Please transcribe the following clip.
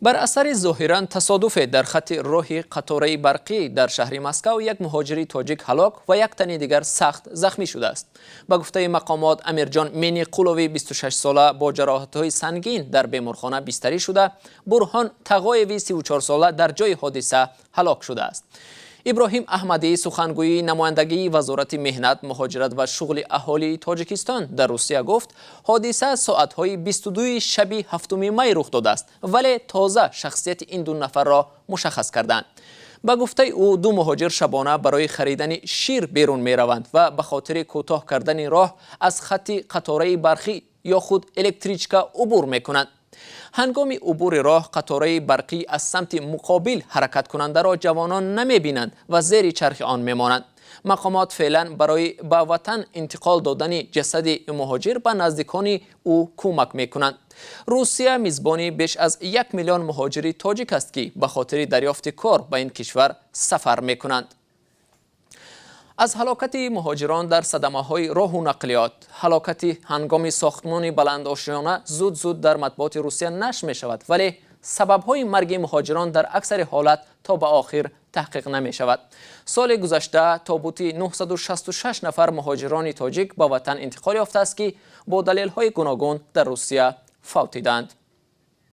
Бар асари зоҳиран тасодуфе дар хатти роҳи қатораи барқӣ дар шаҳри Москав як муҳоҷири тоҷик ҳалок ва як тани дигар сахт захмӣ шудааст. Ба гуфтаи мақомот, Амирҷон Мениқулови 26-сола бо ҷароҳатҳои сангин дар беморхона бистарӣ шуда, Бурҳон Тағоеви 34-сола дар ҷои ҳодиса ҳалок шудааст. Иброҳим Аҳмадӣ, сухангӯи намояндагии Вазорати меҳнат, муҳоҷират ва шуғли аҳолии Тоҷикистон дар Русия, гуфт, ҳодиса соатҳои 22 шаби 7 май рух додааст, вале тоза шахсияти ин ду нафарро мушаххас карданд. Ба гуфтаи ӯ, ду муҳоҷир шабона барои харидани шир берун мераванд ва ба хотири кӯтоҳ кардани роҳ аз хатти қатораи барқӣ ё худ электричка убур мекунанд. Ҳангоми убури роҳ қатораи барқӣ аз самти муқобил ҳаракаткунандаро ҷавонон намебинанд ва зери чархи он мемонанд. Мақомот феълан барои ба ватан интиқол додани ҷасади муҳоҷир ба наздикони ӯ кӯмак мекунанд. Русия мизбони беш аз 1 миллион муҳоҷири тоҷик аст, ки ба хотири дарёфти кор ба ин кишвар сафар мекунанд. Аз ҳалокати муҳоҷирон дар садамаҳои роҳу нақлиёт, ҳалокати ҳангоми сохтмони баландошёна зуд зуд дар матбуоти Русия нашр мешавад, вале сабабҳои марги муҳоҷирон дар аксари ҳолат то ба охир таҳқиқ намешавад. Соли гузашта тобути 966 нафар муҳоҷирони тоҷик ба ватан интиқол ёфтааст, ки бо далелҳои гуногун дар Русия фавтиданд.